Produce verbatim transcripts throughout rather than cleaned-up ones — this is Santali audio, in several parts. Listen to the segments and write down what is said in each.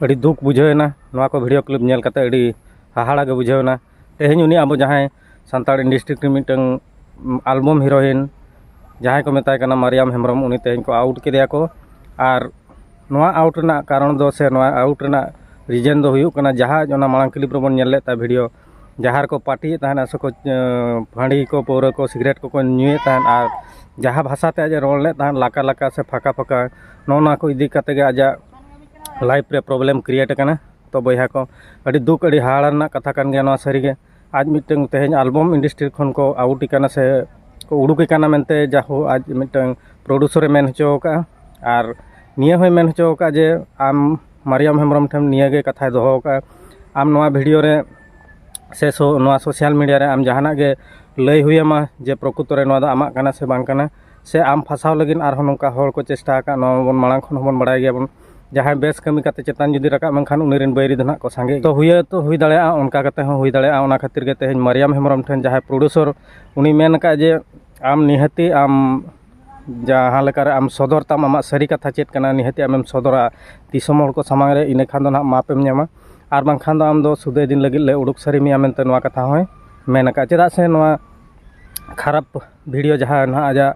ᱟᱹᱰᱤ ᱫᱩᱠ ᱵᱩᱡᱷᱟᱹᱣ ᱮᱱᱟ ᱱᱚᱣᱟ ᱠᱚ ᱵᱷᱤᱰᱤᱭᱳ ᱠᱞᱤᱯ ᱧᱮᱞ ᱠᱟᱛᱮ, ᱟᱹᱰᱤ ᱦᱟᱦᱟᱲᱟ ᱜᱮ ᱵᱩᱡᱷᱟᱹᱣ ᱮᱱᱟ᱾ ᱛᱮᱦᱮᱧ ᱩᱱᱤ ᱟᱵᱚ ᱡᱟᱦᱟᱸᱭ ᱥᱟᱱᱛᱟᱲ ᱤᱱᱰᱟᱥᱴᱨᱤ ᱨᱮ ᱢᱤᱫᱴᱟᱝ ᱟᱞᱵᱚᱢ ᱦᱤᱨᱳᱭᱤᱱ ᱡᱟᱦᱟᱸᱭ ᱠᱚ ᱢᱮᱛᱟᱭ ᱠᱟᱱᱟ ᱢᱟᱨᱤᱭᱟᱢ ᱦᱮᱢᱵᱨᱚᱢ, ᱩᱱᱤ ᱛᱮᱦᱮᱧ ᱠᱚ ᱟᱣᱩᱴ ᱠᱮᱫᱮᱭᱟ ᱠᱚ᱾ ᱟᱨ ᱱᱚᱣᱟ ᱟᱣᱩᱴ ᱨᱮᱱᱟᱜ ᱠᱟᱨᱚᱱ ᱫᱚ ᱥᱮ ᱱᱚᱣᱟ ᱟᱣᱩᱴ ᱨᱮᱱᱟᱜ ᱨᱤᱡᱮᱱ ᱫᱚ ᱦᱩᱭᱩᱜ ᱠᱟᱱᱟ, ᱡᱟᱦᱟᱸ ᱚᱱᱟ ᱢᱟᱲᱟᱝ ᱠᱞᱤᱯ ᱨᱮᱵᱚᱱ ᱧᱮᱞ ᱞᱮᱫ ᱛᱟᱭ ᱵᱷᱤᱰᱤᱭᱳ, ᱡᱟᱦᱟᱸ ᱨᱮᱠᱚ ᱯᱟᱨᱴᱤᱭᱮᱫ ᱛᱟᱦᱮᱱᱟ ᱥᱮᱠᱚ ᱯᱷᱟᱺᱰᱤ ᱠᱚ, ᱯᱟᱹᱣᱨᱟᱹ ᱠᱚ, ᱥᱤᱜᱨᱮᱴ ᱠᱚᱠᱚ ᱧᱩᱭᱮᱫ ᱛᱟᱦᱮᱱ, ᱟᱨ ᱡᱟᱦᱟᱸ ᱵᱷᱟᱥᱟ ᱛᱮ ᱟᱡ ᱮ ᱨᱚᱲ ᱞᱮᱫ ᱛᱟᱦᱮᱸᱫ, ᱞᱟᱠᱟ ᱞᱟᱠᱟ ᱥᱮ ᱯᱷᱟᱸᱠᱟ ᱯᱷᱟᱸᱠᱟ, ᱱᱚᱜᱼᱚ ᱱᱚᱣᱟ ᱠᱚ ᱤᱫᱤ ᱠᱟᱛᱮ ᱜᱮ ᱟᱡᱟᱜ ᱞᱟᱭᱤᱯᱷ ᱨᱮ ᱯᱨᱚᱵᱞᱮᱢ ᱠᱨᱤᱭᱮᱴ ᱟᱠᱟᱱᱟ᱾ ᱛᱚ ᱵᱚᱭᱦᱟ ᱠᱚ, ᱟᱹᱰᱤ ᱫᱩᱠ, ᱟᱹᱰᱤ ᱦᱟᱦᱟᱲᱟ ᱨᱮᱱᱟᱜ ᱠᱟᱛᱷᱟ ᱠᱟᱱ ᱜᱮᱭᱟ ᱱᱚᱣᱟ ᱥᱟᱹᱨᱤᱜᱮ᱾ ᱟᱡ ᱢᱤᱫᱴᱟᱝ ᱛᱮᱦᱮᱧ ᱟᱞᱵᱚᱢ ᱤᱱᱰᱟᱥᱴᱨᱤ ᱠᱷᱚᱱ ᱠᱚ ᱟᱣᱩᱴ ᱮ ᱠᱟᱱᱟ ᱥᱮ ᱠᱚ ᱩᱰᱩᱠ ᱮ ᱠᱟᱱᱟ ᱢᱮᱱᱛᱮ, ᱡᱟᱦᱳ ᱟᱡ ᱢᱤᱫᱴᱟᱝ ᱯᱨᱚᱰᱩᱥᱚᱨ ᱮ ᱢᱮᱱ ᱦᱚᱪᱚ ᱟᱠᱟᱫᱼᱟ᱾ ᱟᱨ ᱱᱤᱭᱟᱹ ᱦᱚᱸᱭ ᱢᱮᱱ ᱦᱚᱪᱚ ᱟᱠᱟᱫᱼᱟ ᱡᱮ ᱟᱢ ᱢᱟᱨᱤᱭᱟᱢ ᱦᱮᱢᱵᱨᱚᱢ ᱴᱷᱮᱱ ᱱᱤᱭᱟᱹ ᱜᱮ ᱠᱟᱛᱷᱟᱭ ᱫᱚᱦᱚ ᱟᱠᱟᱫᱼᱟ, ᱟᱢ ᱱᱚᱣᱟ ᱵᱷᱤᱰᱤᱭᱳ ᱨᱮ ᱥᱮ ᱥᱳ ᱱᱚᱣᱟ ᱥᱳᱥᱟᱞ ᱢᱤᱰᱤᱭᱟ ᱨᱮ ᱟᱢ ᱡᱟᱦᱟᱱᱟᱜ ᱜᱮ ᱞᱟᱹᱭ ᱦᱩᱭ ᱟᱢᱟ ᱡᱮ ᱯᱨᱚᱠᱩᱛᱚ ᱨᱮ ᱱᱚᱣᱟ ᱫᱚ ᱟᱢᱟᱜ ᱠᱟᱱᱟ ᱥᱮ ᱵᱟᱝ ᱠᱟᱱᱟ, ᱥᱮ ᱟᱢ ᱯᱷᱟᱥᱟᱣ ᱞᱟᱹᱜᱤᱫ ᱟᱨᱦᱚᱸ ᱱᱚᱝᱠᱟ ᱦᱚᱲ ᱠᱚ ᱪᱮᱥᱴᱟ ᱟᱠᱟᱫ, ᱱᱚᱣᱟ ᱢᱟᱵᱚᱱ ᱢᱟᱲᱟᱝ ᱠᱷᱚᱱ ᱦᱚᱸᱵᱚᱱ ᱵᱟᱲᱟᱭ ᱜᱮᱭᱟᱵᱚᱱ᱾ ᱡᱟᱦᱟᱸᱭ ᱵᱮᱥ ᱠᱟᱹᱢᱤ ᱠᱟᱛᱮ ᱪᱮᱛᱟᱱ ᱡᱩᱫᱤ ᱨᱟᱠᱟᱵ ᱮᱱᱠᱷᱟᱱ ᱩᱱᱤ ᱨᱮᱱ ᱵᱟᱹᱭᱨᱤ ᱫᱚ ᱱᱟᱦᱟᱜ ᱠᱚ ᱥᱟᱸᱜᱮ᱾ ᱛᱚ ᱦᱩᱭ ᱛᱚ ᱦᱩᱭ ᱫᱟᱲᱮᱭᱟᱜᱼᱟ, ᱚᱱᱠᱟ ᱠᱟᱛᱮ ᱦᱚᱸ ᱦᱩᱭ ᱫᱟᱲᱮᱭᱟᱜᱼᱟ᱾ ᱚᱱᱟ ᱠᱷᱟᱹᱛᱤᱨ ᱜᱮ ᱛᱮᱦᱮᱧ ᱢᱟᱨᱤᱭᱟᱢ ᱦᱮᱢᱵᱨᱚᱢ ᱴᱷᱮᱱ ᱡᱟᱦᱟᱸᱭ ᱯᱨᱚᱰᱩᱥᱚᱨ, ᱩᱱᱤ ᱢᱮᱱ ᱟᱠᱟᱫ ᱡᱮ ᱟᱢ ᱱᱤᱦᱟᱹᱛᱤ ᱟᱢ ᱡᱟᱦᱟᱸ ᱞᱮᱠᱟᱨᱮ ᱟᱢ ᱥᱚᱫᱚᱨ ᱛᱟᱢ, ᱟᱢᱟᱜ ᱥᱟᱹᱨᱤ ᱠᱟᱛᱷᱟ ᱪᱮᱫ ᱠᱟᱱᱟ, ᱱᱤᱦᱟᱹᱛᱤ ᱟᱢᱮᱢ ᱥᱚᱫᱚᱨᱟ ᱫᱤᱥᱚᱢ ᱦᱚᱲ ᱠᱚ ᱥᱟᱢᱟᱝ ᱨᱮ, ᱤᱱᱟᱹ ᱠᱷᱟᱱ ᱫᱚ ᱱᱟᱦᱟᱜ ᱢᱟᱯᱮᱢ ᱧᱟᱢᱟ, ᱟᱨ ᱵᱟᱝᱠᱷᱟᱱ ᱫᱚ ᱟᱢ ᱫᱚ ᱥᱩᱫᱟᱹᱭ ᱫᱤᱱ ᱞᱟᱹᱜᱤᱫ ᱞᱮ ᱩᱰᱩᱠ ᱥᱟᱹᱨᱤ ᱢᱮᱭᱟ ᱢᱮᱱᱛᱮ ᱱᱚᱣᱟ ᱠᱟᱛᱷᱟ ᱦᱚᱸᱭ ᱢᱮᱱ ᱟᱠᱟᱫᱼᱟ᱾ ᱪᱮᱫᱟᱜ ᱥᱮ ᱱᱚᱣᱟ ᱠᱷᱟᱨᱟᱯ ᱵᱷᱤᱰᱤᱭᱳ ᱡᱟᱦᱟᱸ ᱱᱟᱦᱟᱜ ᱟᱡᱟᱜ,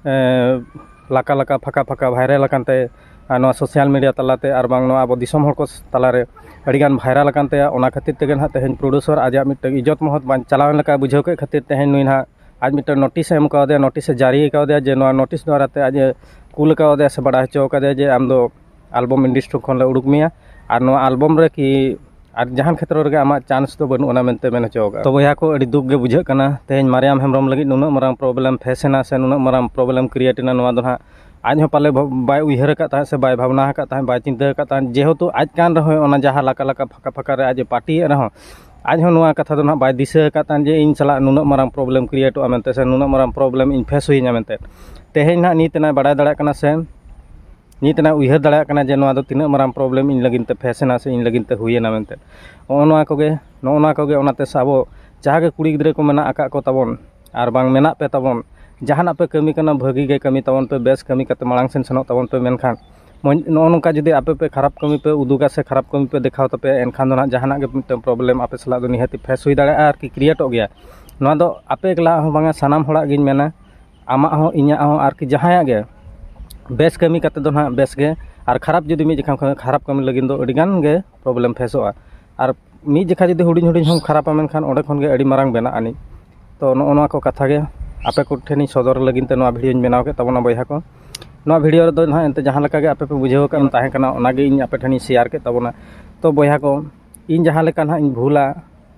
ᱮᱸ, ᱞᱟᱠᱟ ᱞᱟᱠᱟ ᱯᱷᱟᱸᱠᱟ ᱯᱷᱟᱸᱠᱟ ᱵᱷᱟᱭᱨᱟᱞ ᱟᱠᱟᱱ ᱛᱮ, ᱟᱨ ᱱᱚᱣᱟ ᱥᱳᱥᱟᱞ ᱢᱤᱰᱤᱭᱟ ᱛᱟᱞᱟᱛᱮ ᱟᱨ ᱵᱟᱝ ᱱᱚᱣᱟ ᱟᱵᱚ ᱫᱤᱥᱚᱢ ᱦᱚᱲ ᱠᱚ ᱛᱟᱞᱟᱨᱮ ᱟᱹᱰᱤᱜᱟᱱ ᱵᱷᱟᱭᱨᱟᱞ ᱟᱠᱟᱱ ᱛᱟᱭᱟ᱾ ᱚᱱᱟ ᱠᱷᱟᱹᱛᱤᱨ ᱛᱮᱜᱮ ᱱᱟᱦᱟᱜ ᱛᱮᱦᱮᱧ ᱯᱨᱚᱰᱩᱥᱚᱨ ᱟᱡᱟᱜ ᱢᱤᱫᱴᱟᱝ ᱤᱡᱽᱡᱚᱛ ᱢᱚᱦᱚᱛ ᱵᱟᱝ ᱪᱟᱞᱟᱣᱮᱱ ᱞᱮᱠᱟ ᱵᱩᱡᱷᱟᱹᱣ ᱠᱮᱫ ᱠᱷᱟᱹᱛᱤᱨ ᱛᱮᱦᱮᱧ ᱱᱩᱭ ᱱᱟᱦᱟᱜ ᱟᱡ ᱢᱤᱫᱴᱟᱝ ᱱᱳᱴᱤᱥ ᱮ ᱮᱢ ᱠᱟᱣᱫᱮᱭᱟ, ᱱᱳᱴᱤᱥ ᱮ ᱡᱟᱹᱨᱤ ᱠᱟᱣᱫᱮᱭᱟ ᱡᱮ ᱱᱚᱣᱟ ᱱᱳᱴᱤᱥ ᱫᱣᱟᱨᱟ ᱛᱮ ᱟᱡ ᱮ ᱠᱩᱞ ᱠᱟᱣᱫᱮᱭᱟ ᱥᱮ ᱵᱟᱲᱟᱭ ᱦᱚᱪᱚ ᱠᱟᱫᱮᱭᱟ ᱡᱮ ᱟᱢ ᱫᱚ ᱟᱞᱵᱚᱢ ᱤᱱᱰᱟᱥᱴᱨᱤ ᱠᱷᱚᱱ ᱞᱮ ᱩᱰᱩᱠ ᱢᱮᱭᱟ, ᱟᱨ ᱱᱚᱣᱟ ᱟᱞᱵᱚᱢ ᱨᱮ ᱠᱤ ᱟᱨ ᱡᱟᱦᱟᱱ ᱠᱷᱮᱛᱨᱚ ᱨᱮᱜᱮ ᱟᱢᱟᱜ ᱪᱟᱱᱥ ᱫᱚ ᱵᱟᱹᱱᱩᱜ ᱟᱱᱟ ᱢᱮᱱᱛᱮ ᱢᱮᱱ ᱦᱚᱪᱚ ᱟᱠᱟᱫᱼᱟ᱾ ᱛᱚ ᱵᱚᱭᱦᱟ ᱠᱚ, ᱟᱹᱰᱤ ᱫᱩᱠ ᱜᱮ ᱵᱩᱡᱷᱟᱹᱜ ᱠᱟᱱᱟ, ᱛᱮᱦᱮᱧ ᱢᱟᱨᱤᱭᱟᱢ ᱦᱮᱢᱵᱨᱚᱢ ᱞᱟᱹᱜᱤᱫ ᱱᱩᱱᱟᱹᱜ ᱢᱟᱨᱟᱝ ᱯᱨᱚᱵᱞᱮᱢ ᱯᱷᱮᱥ ᱮᱱᱟ ᱥᱮ ᱱᱩᱱᱟᱹᱜ ᱢᱟᱨᱟᱝ ᱯᱨᱚᱵᱞᱮᱢ ᱠᱨᱤᱭᱮᱴ ᱮᱱᱟ, ᱱᱚᱣᱟ ᱫᱚ ᱱᱟᱦᱟᱜ ᱟᱡ ᱦᱚᱸ ᱯᱟᱞᱮ ᱵᱷᱟ-, ᱵᱟᱭ ᱩᱭᱦᱟᱹᱨ ᱟᱠᱟᱫ ᱛᱟᱦᱮᱸᱫ ᱥᱮ ᱵᱟᱭ ᱵᱷᱟᱵᱽᱱᱟ ᱟᱠᱟᱫ ᱛᱟᱦᱮᱸᱫ, ᱵᱟᱭ ᱪᱤᱱᱛᱟᱹ ᱟᱠᱟᱫ ᱛᱟᱦᱮᱸᱫ᱾ ᱡᱮᱦᱮᱛᱩ ᱟᱡ ᱠᱟᱱ ᱨᱮᱦᱚᱸ ᱚᱱᱟ ᱡᱟᱦᱟᱸ ᱞᱟᱠᱟ ᱞᱟᱠᱟ ᱯᱷᱟᱸᱠᱟ ᱯᱷᱟᱸᱠᱟ ᱨᱮ ᱟᱡ ᱮ ᱯᱟᱨᱴᱤᱭᱮᱫ ᱨᱮᱦᱚᱸ, ᱟᱡ ᱦᱚᱸ ᱱᱚᱣᱟ ᱠᱟᱛᱷᱟ ᱫᱚ ᱱᱟᱦᱟᱜ ᱵᱟᱭ ᱫᱤᱥᱟᱹ ᱟᱠᱟᱫ ᱛᱟᱦᱮᱸᱫ ᱡᱮ ᱤᱧ ᱥᱟᱞᱟᱜ ᱱᱩᱱᱟᱹᱜ ᱢᱟᱨᱟᱝ ᱯᱨᱚᱵᱞᱮᱢ ᱠᱨᱤᱭᱮᱴᱚᱜᱼᱟ ᱢᱮᱱᱛᱮ ᱥᱮ ᱱᱩᱱᱟᱹᱜ ᱢᱟᱨᱟᱝ ᱯᱨᱚᱵᱞᱮᱢ ᱤᱧ ᱯᱷᱮᱥ ᱦᱩᱭᱤᱧᱟ ᱢᱮᱱᱛᱮ᱾ ᱛᱮᱦᱮᱧ ᱱᱟᱦᱟᱜ ᱱᱤᱛ ᱮᱱᱟᱭ ᱵᱟᱲᱟᱭ ᱫᱟᱲᱮᱭᱟᱜ ᱠᱟᱱᱟ ᱥᱮ ᱱᱤᱛ ᱮᱱᱟᱭ ᱩᱭᱦᱟᱹᱨ ᱫᱟᱲᱮᱭᱟᱜ ᱠᱟᱱᱟ ᱡᱮ ᱱᱚᱣᱟ ᱫᱚ ᱛᱤᱱᱟᱹᱜ ᱢᱟᱨᱟᱝ ᱯᱨᱚᱵᱞᱮᱢ ᱤᱧ ᱞᱟᱹᱜᱤᱫ ᱛᱮ ᱯᱷᱮᱥ ᱮᱱᱟ ᱥᱮ ᱤᱧ ᱞᱟᱹᱜᱤᱫ ᱛᱮ ᱦᱩᱭᱮᱱᱟ ᱢᱮᱱᱛᱮ᱾ ᱱᱚᱜᱼᱚ ᱱᱚᱣᱟ ᱠᱚᱜᱮ, ᱱᱚᱜᱼᱚ ᱱᱚᱣᱟ ᱠᱚᱜᱮ ᱚᱱᱟᱛᱮ ᱥᱮ ᱟᱵᱚ ᱡᱟᱦᱟᱸ ᱜᱮ ᱠᱩᱲᱤ ᱜᱤᱫᱽᱨᱟᱹ ᱠᱚ ᱢᱮᱱᱟᱜ ᱟᱠᱟᱫ ᱠᱚ ᱛᱟᱵᱚᱱ ᱟᱨ ᱵᱟᱝ ᱢᱮᱱᱟᱜ ᱯᱮ ᱛᱟᱵᱚᱱ, ᱡᱟᱦᱟᱱᱟᱜ ᱯᱮ ᱠᱟᱹᱢᱤ ᱠᱟᱱᱟ ᱵᱷᱟᱹᱜᱤ ᱜᱮ ᱠᱟᱹᱢᱤ ᱛᱟᱵᱚᱱ ᱯᱮ, ᱵᱮᱥ ᱠᱟᱹᱢᱤ ᱠᱟᱛᱮ ᱢᱟᱲᱟᱝ ᱥᱮᱱ ᱥᱮᱱᱚᱜ ᱛᱟᱵᱚᱱ ᱯᱮ, ᱢᱮᱱᱠᱷᱟᱱ ᱢᱚᱡᱽ, ᱱᱚᱜᱼᱚ ᱱᱚᱝᱠᱟ ᱡᱩᱫᱤ ᱟᱯᱮ ᱯᱮ ᱠᱷᱟᱨᱟᱯ ᱠᱟᱹᱢᱤ ᱯᱮ ᱩᱫᱩᱜᱟ ᱥᱮ ᱠᱷᱟᱨᱟᱯ ᱠᱟᱹᱢᱤ ᱯᱮ ᱫᱮᱠᱷᱟᱣ ᱛᱟᱯᱮᱭᱟ, ᱮᱱᱠᱷᱟᱱ ᱫᱚ ᱱᱟᱦᱟᱜ ᱡᱟᱦᱟᱱᱟᱜ ᱜᱮ ᱢᱤᱫᱴᱟᱝ problem ᱟᱯᱮ ᱥᱟᱞᱟᱜ ᱫᱚ ᱱᱤᱦᱟᱹᱛᱤ face ᱦᱩᱭ ᱫᱟᱲᱮᱭᱟᱜᱼᱟ, ᱟᱨᱠᱤ createᱚᱜ ᱜᱮᱭᱟ᱾ ᱱᱚᱣᱟ ᱫᱚ ᱟᱯᱮ ᱮᱠᱞᱟ ᱦᱚᱸ ᱵᱟᱝᱟ, ᱥᱟᱱᱟᱢ ᱦᱚᱲᱟᱜ ᱜᱤᱧ ᱢᱮᱱᱟ, ᱟᱢᱟᱜ ᱦᱚᱸ, ᱤᱧᱟᱹᱜ ᱦᱚᱸ, ᱟᱨᱠᱤ ᱡᱟᱦᱟᱸᱭᱟᱜ ᱜᱮ᱾ ᱵᱮᱥ ᱠᱟᱹᱢᱤ ᱠᱟᱛᱮ ᱫᱚ ᱱᱟᱦᱟᱜ ᱵᱮᱥ ᱜᱮ, ᱟᱨ ᱠᱷᱟᱨᱟᱯ ᱡᱩᱫᱤ ᱢᱤᱫ ᱡᱚᱠᱷᱟ ᱠᱷᱚᱱ ᱠᱷᱟᱨᱟᱯ ᱠᱟᱹᱢᱤ ᱞᱟᱹᱜᱤᱫ ᱫᱚ ᱟᱹᱰᱤ ᱜᱟᱱ ᱜᱮ problem faceᱚᱜᱼᱟ᱾ ᱟᱨ ᱢᱤᱫ ᱡᱚᱠᱷᱟ ᱡᱩᱫᱤ ᱦᱩᱰᱤᱧ ᱦᱩᱰᱤᱧ ᱦᱚᱸᱢ ᱠᱷᱟᱨᱟᱯᱟ, ᱢᱮᱱᱠᱷᱟᱱ ᱚᱸᱰᱮ ᱠᱷᱚᱱ ᱜᱮ ᱟᱹᱰᱤ ᱢᱟᱨᱟᱝ ᱵᱮᱱᱟᱜ ᱟᱹᱱᱤᱡ᱾ ᱛᱚ ᱱᱚᱜᱼᱚ ᱱᱚᱣᱟ ᱠᱚ ᱠᱟᱛᱷᱟ ᱜᱮ ᱟᱯᱮ ᱠᱚ ᱴᱷᱮᱱᱤᱧ ᱥᱚᱫᱚᱨ ᱞᱟᱹᱜᱤᱫ ᱛᱮ ᱱᱚᱣᱟ videoᱧ ᱵᱮᱱᱟᱣ ᱠᱮᱫ ᱛᱟᱵᱚᱱᱟ ᱵᱚᱭᱦᱟ ᱠᱚ᱾ ᱱᱚᱣᱟ video ᱨᱮᱫᱚ ᱱᱟᱦᱟᱜ ᱮᱱᱛᱮ ᱡᱟᱦᱟᱸ ᱞᱮᱠᱟ ᱜᱮ ᱟᱯᱮ ᱯᱮ ᱵᱩᱡᱷᱟᱹᱣ ᱟᱠᱟᱫ ᱛᱟᱦᱮᱸ ᱠᱟᱱᱟ, ᱚᱱᱟᱜᱮ ᱤᱧ ᱟᱯᱮ ᱴᱷᱮᱱᱤᱧ share ᱠᱮᱫ ᱛᱟᱵᱚᱱᱟ᱾ ᱛᱚ ᱵᱚᱭᱦᱟ ᱠᱚ, ᱤᱧ ᱡᱟᱦᱟᱸ ᱞᱮᱠᱟ ᱱᱟᱦᱟᱜ ᱤᱧ ᱵᱷᱩᱞᱟ,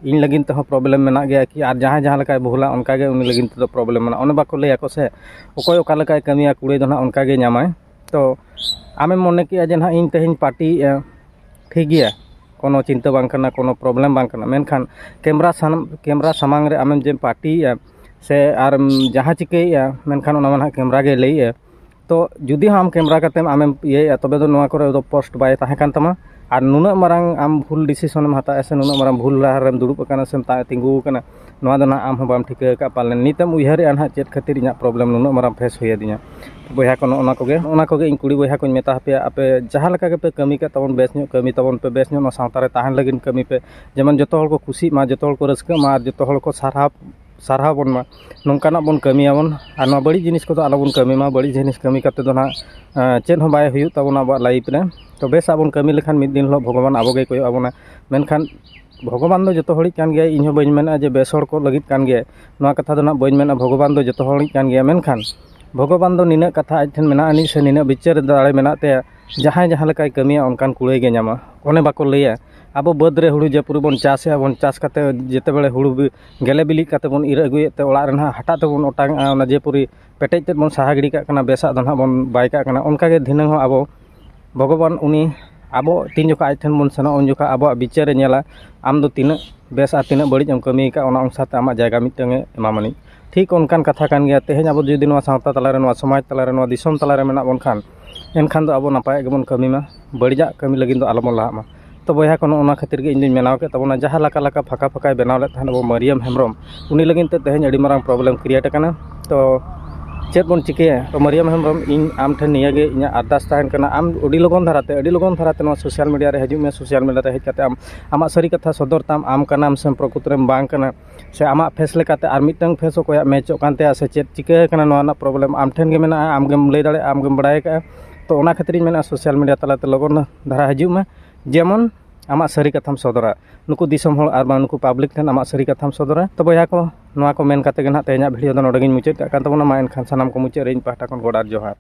ᱤᱧ ᱞᱟᱹᱜᱤᱫ ᱛᱮᱦᱚᱸ problem ᱢᱮᱱᱟᱜ ᱜᱮᱭᱟ ᱠᱤ, ᱟᱨ ᱡᱟᱦᱟᱸᱭ ᱡᱟᱦᱟᱸ ᱞᱮᱠᱟᱭ ᱵᱷᱩᱞᱟ, ᱚᱱᱠᱟ ᱜᱮ ᱩᱱᱤ ᱞᱟᱹᱜᱤᱫ ᱛᱮᱫᱚ problem ᱢᱮᱱᱟᱜᱼᱟ᱾ ᱚᱱᱮ ᱵᱟᱠᱚ ᱞᱟᱹᱭᱟᱠᱚ ᱥᱮ, ᱚᱠᱚᱭ ᱚᱠᱟ ᱞᱮᱠᱟᱭ ᱠᱟᱹᱢᱤᱭᱟ, ᱠᱩᱲᱟᱹᱭ ᱫᱚ ᱱᱟᱦᱟᱜ ᱚᱱᱠᱟ ᱜᱮ ᱧᱟᱢᱟᱭ᱾ ᱛᱚ ᱟᱢᱮᱢ ᱢᱚᱱᱮ ᱠᱮᱜᱼᱟ ᱡᱮ ᱱᱟᱦᱟᱜ ᱤᱧ ᱛᱮᱦᱮᱧ partyᱭᱮᱫᱼᱟ, ᱴᱷᱤᱠ ᱜᱮᱭᱟ, ᱠᱳᱱᱳ ᱪᱤᱱᱛᱟᱹ ᱵᱟᱝ ᱠᱟᱱᱟ, ᱠᱳᱱᱳ problem ᱵᱟᱝ ᱠᱟᱱᱟ, ᱢᱮᱱᱠᱷᱟᱱ camera ᱥᱟᱢ-, camera ᱥᱟᱢᱟᱝ ᱨᱮ ᱟᱢᱮᱢ ᱡᱮᱢ partyᱭᱮᱫᱼᱟ ᱥᱮ ᱟᱨ ᱡᱟᱦᱟᱸ ᱪᱤᱠᱟᱹᱭᱮᱫᱼᱟ, ᱢᱮᱱᱠᱷᱟᱱ ᱚᱱᱟ ᱢᱟ ᱱᱟᱦᱟᱜ camera ᱜᱮ ᱞᱟᱹᱭᱮᱫᱼᱟ᱾ ᱛᱚ ᱡᱩᱫᱤ ᱦᱚᱸ ᱟᱢ camera ᱠᱟᱛᱮᱢ ᱟᱢᱮᱢ ᱤᱭᱟᱹᱭᱮᱫᱼᱟ, ᱛᱚᱵᱮ ᱫᱚ ᱱᱚᱣᱟ ᱠᱚᱨᱮ ᱫᱚ post ᱵᱟᱭ ᱛᱟᱦᱮᱸ ᱠᱟᱱ ᱛᱟᱢᱟ᱾ ᱟᱨ ᱱᱩᱱᱟᱹᱜ ᱢᱟᱨᱟᱝ ᱟᱢ ᱵᱷᱩᱞ decisionᱮᱢ ᱦᱟᱛᱟᱣᱮᱫᱼᱟ ᱥᱮ ᱱᱩᱱᱟᱹᱜ ᱢᱟᱨᱟᱝ ᱵᱷᱩᱞ ᱰᱟᱦᱟᱨ ᱨᱮᱢ ᱫᱩᱲᱩᱵ ᱟᱠᱟᱱᱟ ᱥᱮᱢ ᱛᱟ-, ᱛᱤᱸᱜᱩ ᱟᱠᱟᱱᱟ, ᱱᱚᱣᱟ ᱫᱚ ᱱᱟᱦᱟᱜ ᱟᱢ ᱦᱚᱸ ᱵᱟᱢ ᱴᱷᱤᱠᱟᱹ ᱟᱠᱟᱫᱼᱟ᱾ ᱯᱟᱞᱮᱱ ᱱᱤᱛᱮᱢ ᱩᱭᱦᱟᱹᱨᱮᱫᱼᱟ ᱱᱟᱦᱟᱜ ᱪᱮᱫ ᱠᱷᱟᱹᱛᱤᱨ ᱤᱧᱟᱹᱜ problem ᱱᱩᱱᱟᱹᱜ ᱢᱟᱨᱟᱝ face ᱦᱩᱭ ᱟᱹᱫᱤᱧᱟ᱾ ᱵᱚᱭᱦᱟ ᱠᱚ, ᱱᱚᱜᱼᱚ ᱱᱚᱣᱟ ᱠᱚᱜᱮ, ᱱᱚᱜᱼᱚ ᱱᱚᱣᱟ ᱠᱚᱜᱮ ᱤᱧ ᱠᱩᱲᱤ ᱵᱚᱭᱦᱟ ᱠᱚᱧ ᱢᱮᱛᱟ ᱦᱟᱯᱮᱭᱟ, ᱟᱯᱮ ᱡᱟᱦᱟᱸ ᱞᱮᱠᱟ ᱜᱮᱯᱮ ᱠᱟᱹᱢᱤ ᱠᱟᱜ ᱛᱟᱵᱚᱱ, ᱵᱮᱥ ᱧᱚᱜ ᱠᱟᱹᱢᱤ ᱛᱟᱵᱚᱱ ᱯᱮ, ᱵᱮᱥ ᱧᱚᱜ ᱱᱚᱣᱟ ᱥᱟᱶᱛᱟ ᱨᱮ ᱛᱟᱦᱮᱱ ᱞᱟᱹᱜᱤᱫ ᱠᱟᱹᱢᱤ ᱯᱮ᱾ ᱡᱮᱢᱚᱱ ᱡᱚᱛᱚ ᱦᱚᱲ ᱠᱚ ᱠᱩᱥᱤᱜ ᱢᱟ, ᱡᱚᱛᱚ ᱦᱚᱲ ᱠᱚ ᱨᱟᱹᱥᱠᱟᱹᱜ ᱢᱟ, ᱟᱨ ᱡᱚᱛᱚ ᱦᱚᱲ ᱠᱚ ᱥᱟᱨᱦᱟᱣ, ᱥᱟᱨᱦᱟᱣ ᱵᱚᱱ ᱢᱟ᱾ ᱱᱚᱝᱠᱟᱱᱟᱜ ᱵᱚᱱ ᱠᱟᱹᱢᱤᱭᱟᱵᱚᱱ, ᱟᱨ ᱱᱚᱣᱟ ᱵᱟᱹᱲᱤᱡ ᱡᱤᱱᱤᱥ ᱠᱚᱫᱚ ᱟᱞᱚᱵᱚᱱ ᱠᱟᱹᱢᱤ ᱢᱟ᱾ ᱵᱟᱹᱲᱤᱡ ᱡᱤᱱᱤᱥ ᱠᱟᱹᱢᱤ ᱠᱟᱛᱮ ᱫᱚ ᱱᱟᱦᱟᱜ, ᱮᱸ, ᱪᱮᱫ ᱦᱚᱸ ᱵᱟᱭ ᱦᱩᱭᱩᱜ ᱛᱟᱵᱚᱱᱟ ᱟᱵᱚᱣᱟᱜ life ᱨᱮ᱾ ᱛᱚ ᱵᱮᱥ ᱟᱜ ᱵᱚᱱ ᱠᱟᱹᱢᱤ ᱞᱮᱠᱷᱟᱱ ᱢᱤᱫ ᱫᱤᱱ ᱦᱤᱞᱳᱜ ᱵᱷᱚᱜᱚᱵᱟᱱ ᱟᱵᱚ ᱜᱮᱭ ᱠᱚᱭᱚᱜ ᱟᱵᱚᱱᱟ᱾ ᱢᱮᱱᱠᱷᱟᱱ ᱵᱷᱚᱜᱚᱵᱟᱱ ᱫᱚ ᱡᱚᱛᱚ ᱦᱚᱲᱤᱡ ᱠᱟᱱ ᱜᱮᱭᱟᱭ, ᱤᱧ ᱦᱚᱸ ᱵᱟᱹᱧ ᱢᱮᱱᱟ ᱡᱮ ᱵᱮᱥ ᱦᱚᱲ ᱠᱚ ᱞᱟᱹᱜᱤᱫ ᱠᱟᱱ ᱜᱮᱭᱟᱭ, ᱱᱚᱣᱟ ᱠᱟᱛᱷᱟ ᱫᱚ ᱱᱟᱦᱟᱜ ᱵᱟᱹᱧ ᱢᱮᱱᱟ᱾ ᱵᱷᱚᱜᱚᱵᱟᱱ ᱫᱚ ᱡᱚᱛᱚ ᱦᱚᱲᱤᱡ ᱠᱟᱱ ᱜᱮᱭᱟᱭ, ᱢᱮᱱᱠᱷᱟᱱ ᱵᱷᱚᱜᱚᱵᱟᱱ ᱫᱚ ᱱᱤᱱᱟᱹᱜ ᱠᱟᱛᱷᱟ ᱟᱡ ᱴᱷᱮᱱ ᱢᱮᱱᱟᱜ ᱟᱹᱱᱤᱡ ᱥᱮ ᱱᱤᱱᱟᱹᱜ ᱵᱤᱪᱟᱹᱨ ᱫᱟᱲᱮ ᱢᱮᱱᱟᱜ ᱛᱟᱭᱟ, ᱡᱟᱦᱟᱸᱭ ᱡᱟᱦᱟᱸ ᱞᱮᱠᱟᱭ ᱠᱟᱹᱢᱤᱭᱟ ᱚᱱᱠᱟᱱ ᱠᱩᱲᱟᱹᱭ ᱜᱮ ᱧᱟᱢᱟ᱾ ᱚᱱᱮ ᱵᱟᱠᱚ ᱞᱟᱹᱭᱟ, ᱟᱵᱚ ᱵᱟᱹᱫᱽ ᱨᱮ ᱦᱩᱲᱩ ᱡᱮᱯᱩᱨᱤ ᱵᱚᱱ ᱪᱟᱥᱮᱜᱼᱟ, ᱵᱚᱱ ᱪᱟᱥ ᱠᱟᱛᱮ ᱡᱮᱛᱮ ᱵᱮᱲᱮ ᱦᱩᱲᱩ ᱵᱤ-, ᱜᱮᱞᱮ ᱵᱤᱞᱤᱜ ᱠᱟᱛᱮ ᱵᱚᱱ ᱤᱨ ᱟᱹᱜᱩᱭᱮᱫ ᱛᱮ ᱚᱲᱟᱜ ᱨᱮ ᱱᱟᱦᱟᱜ ᱦᱟᱴᱟᱜ ᱛᱮᱵᱚᱱ ᱚᱴᱟᱝᱮᱜᱼᱟ, ᱚᱱᱟ ᱡᱮᱯᱩᱨᱤ ᱯᱮᱴᱮᱡ ᱛᱮᱫ ᱵᱚᱱ ᱥᱟᱦᱟ ᱜᱤᱰᱤ ᱠᱟᱜ ᱠᱟᱱᱟ, ᱵᱮᱥᱟᱜ ᱫᱚ ᱱᱟᱦᱟᱜ ᱵᱚᱱ ᱵᱟᱭ ᱠᱟᱜ ᱠᱟᱱᱟ᱾ ᱚᱱᱠᱟ ᱜᱮ ᱫᱷᱤᱱᱟᱹᱝ ᱦᱚᱸ ᱟᱵᱚ ᱵᱷᱚᱜᱚᱵᱟᱱ ᱩᱱᱤ ᱟᱵᱚ ᱛᱤᱱ ᱡᱚᱠᱷᱚᱱ ᱟᱡ ᱴᱷᱮᱱ ᱵᱚᱱ ᱥᱮᱱᱚᱜᱼᱟ, ᱩᱱ ᱡᱚᱠᱷᱚᱱ ᱟᱵᱚᱣᱟᱜ ᱵᱤᱪᱟᱹᱨᱮ ᱧᱮᱞᱟ, ᱟᱢ ᱫᱚ ᱛᱤᱱᱟᱹᱜ ᱵᱮᱥ ᱟᱨ ᱛᱤᱱᱟᱹᱜ ᱵᱟᱹᱲᱤᱡ ᱮᱢ ᱠᱟᱹᱢᱤ ᱟᱠᱟᱫ, ᱚᱱᱟ ᱚᱱᱩᱥᱟᱨ ᱛᱮ ᱟᱢᱟᱜ ᱡᱟᱭᱜᱟ ᱢᱤᱫᱴᱟᱝ ᱮ ᱮᱢᱟᱢᱟᱹᱱᱤᱡ᱾ ᱴᱷᱤᱠ ᱚᱱᱠᱟᱱ ᱠᱟᱛᱷᱟ ᱠᱟᱱ ᱜᱮᱭᱟ, ᱛᱮᱦᱮᱧ ᱟᱵᱚ ᱡᱩᱫᱤ ᱱᱚᱣᱟ ᱥᱟᱶᱛᱟ ᱛᱟᱞᱟᱨᱮ, ᱱᱚᱣᱟ ᱥᱚᱢᱟᱡᱽ ᱛᱟᱞᱟᱨᱮ, ᱱᱚᱣᱟ ᱫᱤᱥᱚᱢ ᱛᱟᱞᱟᱨᱮ ᱢᱮᱱᱟᱜ ᱵᱚᱱ ᱠᱷᱟᱱ, ᱮᱱᱠᱷᱟᱱ ᱫᱚ ᱟᱵᱚ ᱱᱟᱯᱟᱭᱟᱜ ᱜᱮᱵᱚᱱ ᱠᱟᱹᱢᱤ ᱢᱟ, ᱵᱟᱹᱲᱤᱡᱟᱜ ᱠᱟᱹᱢᱤ ᱞᱟᱹᱜᱤᱫ ᱫᱚ ᱟᱞᱚᱵᱚᱱ ᱞᱟᱦᱟᱜ ᱢᱟ᱾ ᱛᱚ ᱵᱚᱭᱦᱟ ᱠᱚ, ᱱᱚᱜᱼᱚ ᱱᱚᱣᱟ ᱠᱷᱟᱹᱛᱤᱨ ᱜᱮ ᱤᱧ ᱫᱩᱧ ᱢᱮᱱᱟᱣ ᱠᱮᱫ ᱛᱟᱵᱚᱱᱟ, ᱡᱟᱦᱟᱸ ᱞᱮᱠᱟ ᱞᱮᱠᱟ ᱯᱷᱟᱸᱠᱟ ᱯᱷᱟᱸᱠᱟᱭ ᱵᱮᱱᱟᱣ ᱞᱮᱫ ᱛᱟᱦᱮᱸᱫ ᱟᱵᱚ ᱢᱟᱹᱨᱤᱭᱟᱹᱢ ᱦᱮᱢᱵᱨᱚᱢ, ᱩᱱᱤ ᱞᱟᱹᱜᱤᱫ ᱛᱮ ᱛᱮᱦᱮᱧ ᱟᱹᱰᱤ ᱢᱟᱨᱟᱝ problem create ᱟᱠᱟᱱᱟ᱾ ᱛᱚ ᱪᱮᱫ ᱵᱚᱱ ᱪᱤᱠᱟᱹᱭᱟ? ᱛᱚ ᱢᱟᱹᱨᱤᱭᱟᱢ ᱦᱮᱢᱵᱨᱚᱢ, ᱤᱧ ᱟᱢ ᱴᱷᱮᱱ ᱱᱤᱭᱟᱹ ᱜᱮ ᱤᱧᱟᱹᱜ ᱟᱨᱫᱟᱥ ᱛᱟᱦᱮᱱ ᱠᱟᱱᱟ, ᱟᱢ ᱟᱹᱰᱤ ᱞᱚᱜᱚᱱ ᱫᱷᱟᱨᱟᱛᱮ, ᱟᱹᱰᱤ ᱞᱚᱜᱚᱱ ᱫᱷᱟᱨᱟᱛᱮ ᱱᱚᱣᱟ ᱥᱳᱥᱟᱞ ᱢᱤᱰᱤᱭᱟ ᱨᱮ ᱦᱤᱡᱩᱜ ᱢᱮ᱾ ᱥᱳᱥᱟᱞ ᱢᱤᱰᱤᱭᱟ ᱨᱮ ᱦᱮᱡ ᱠᱟᱛᱮ ᱟᱢ ᱟᱢᱟᱜ ᱥᱟᱹᱨᱤ ᱠᱟᱛᱷᱟ ᱥᱚᱫᱚᱨ ᱛᱟᱢ, ᱟᱢ ᱠᱟᱱᱟᱢ ᱥᱮ ᱯᱨᱚᱠᱨᱤᱛ ᱨᱮᱢ ᱵᱟᱝ ᱠᱟᱱᱟ, ᱥᱮ ᱟᱢᱟᱜ ᱯᱷᱮᱥ ᱞᱮᱠᱟᱛᱮ ᱟᱨ ᱢᱤᱫᱴᱟᱝ ᱯᱷᱮᱥ ᱚᱠᱚᱭᱟᱜ ᱢᱮᱪᱚᱜ ᱠᱟᱱ ᱛᱟᱭᱟ, ᱥᱮ ᱪᱮᱫ ᱪᱤᱠᱟᱹ ᱟᱠᱟᱱᱟ, ᱱᱚᱣᱟ ᱨᱮᱱᱟᱜ ᱯᱨᱚᱵᱞᱮᱢ ᱟᱢ ᱴᱷᱮᱱ ᱜᱮ ᱢᱮᱱᱟᱜᱼᱟ, ᱟᱢ ᱜᱮᱢ ᱞᱟᱹᱭ ᱫᱟᱲᱮᱭᱟᱜᱼᱟ, ᱟᱢ ᱜᱮᱢ ᱵᱟᱲᱟᱭ ᱟᱠᱟᱫᱼᱟ᱾ ᱛᱚ ᱚᱱᱟ ᱠᱷᱟᱹᱛᱤᱨ ᱤᱧ ᱢᱮᱱᱟ ᱥᱳᱥᱟᱞ ᱢᱤᱰᱤᱭᱟ ᱛᱟᱞᱟᱛᱮ ᱞᱚᱜᱚᱱ ᱫᱷᱟᱨᱟ ᱦᱤᱡᱩᱜ ᱢᱮ, ᱡᱮᱢᱚᱱ ᱟᱢᱟᱜ ᱥᱟᱹᱨᱤ ᱠᱟᱛᱷᱟᱢ ᱥᱚᱫᱚᱨᱟ ᱱᱩᱠᱩ ᱫᱤᱥᱚᱢ ᱦᱚᱲ ᱟᱨ ᱵᱟᱝ ᱱᱩᱠᱩ ᱯᱟᱵᱽᱞᱤᱠ ᱴᱷᱮᱱ ᱟᱢᱟᱜ ᱥᱟᱹᱨᱤ ᱠᱟᱛᱷᱟᱢ ᱥᱚᱫᱚᱨᱟ᱾ ᱛᱚ ᱵᱚᱭᱦᱟ ᱠᱚ, ᱱᱚᱣᱟ ᱠᱚ ᱢᱮᱱ ᱠᱟᱛᱮ ᱜᱮ ᱱᱟᱦᱟᱜ ᱛᱮᱦᱮᱧᱟᱜ ᱵᱷᱤᱰᱤᱭᱳ ᱫᱚ ᱱᱚᱰᱮ ᱜᱤᱧ ᱢᱩᱪᱟᱹᱫ ᱠᱟᱜ ᱠᱟᱱ ᱛᱟᱵᱚᱱᱟ᱾ ᱢᱟ ᱮᱱᱠᱷᱟᱱ ᱥᱟᱱᱟᱢ ᱠᱚ ᱢᱩᱪᱟᱹᱫ ᱨᱮ ᱤᱧ ᱯᱟᱦᱴᱟ ᱠᱷᱚᱱ ᱜᱚᱰ ᱟᱨ ᱡᱚᱦᱟᱨ᱾